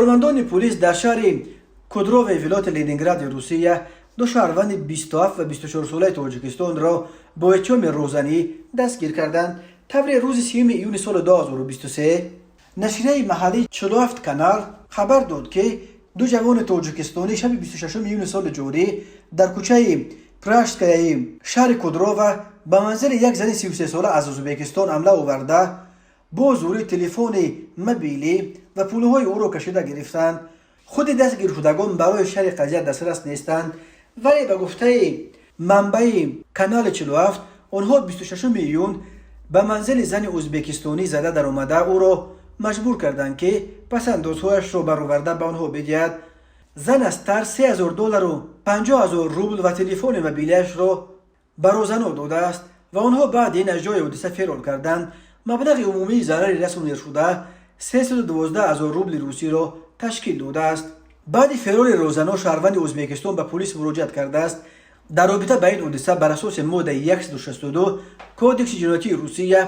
Кормандони полис дар шаҳри Кудрови вилояти Ленингради Русия ду шаҳрванди 27 ва 24-солаи Тоҷикистонро бо иттиҳоми роҳзанӣ дастгир карданд. Тавре рӯзи 30 июни соли 2023 нашрияи маҳаллии 47 Канал хабар дод, ки ду ҷавони тоҷикистонӣ шаби 26 июни соли ҷорӣ дар кӯчаи Пражскаяи шаҳри Кудрова ба манзили як зани 33-сола аз Ӯзбекистон ҳамла оварда, бо зӯрӣ телефони мобилӣ ва пулҳои ӯро кашида гирифтанд. Худи дастгиршудагон барои шарҳи қазия дастрас нестанд, вале ба гуфтаи манбаи Канали 47, онҳо 26 июн ба манзили зани ӯзбекистонӣ зада даромада, ӯро маҷбур карданд, ки пасандозҳояшро бароварда ба онҳо бидиҳад. Зан аз тарс 3000 доллару 50 ҳазор рубл ва телефони мобилиашро ба роҳзано додааст ва онҳо баъди ин аз ҷои ҳодиса ферор карданд. Маблағи умумии зарари расонидашуда 312 ҳазор рубли русиро ташкил додааст. Баъди ферори роҳзано шаҳрванди Ӯзбекистон ба полис муроҷиат кардааст. Дар робита ба ин ҳодиса бар асоси моддаи 162 Кодекси ҷиноятии Русия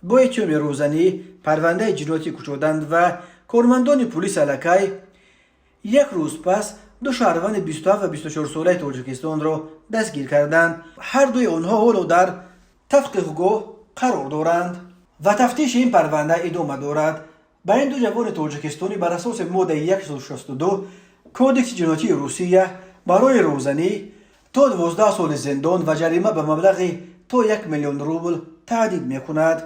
бо иттиҳоми роҳзанӣ парвандаи ҷиноятӣ кушоданд ва кормандони полис аллакай як рӯз пас ду шаҳрванди 27 ва 24-солаи Тоҷикистонро дастгир карданд. Ҳар дуи онҳо ҳоло дар тавқифгоҳ қарор доранд ва тафтиши ин парванда идома дорад. Ба ин ду ҷавони тоҷикистонӣ бар асоси моддаи 162 Кодекси ҷиноятии Русия барои роҳзанӣ то 12 соли зиндон ва ҷарима ба маблағи то 1 миллион рубл таҳдид мекунад.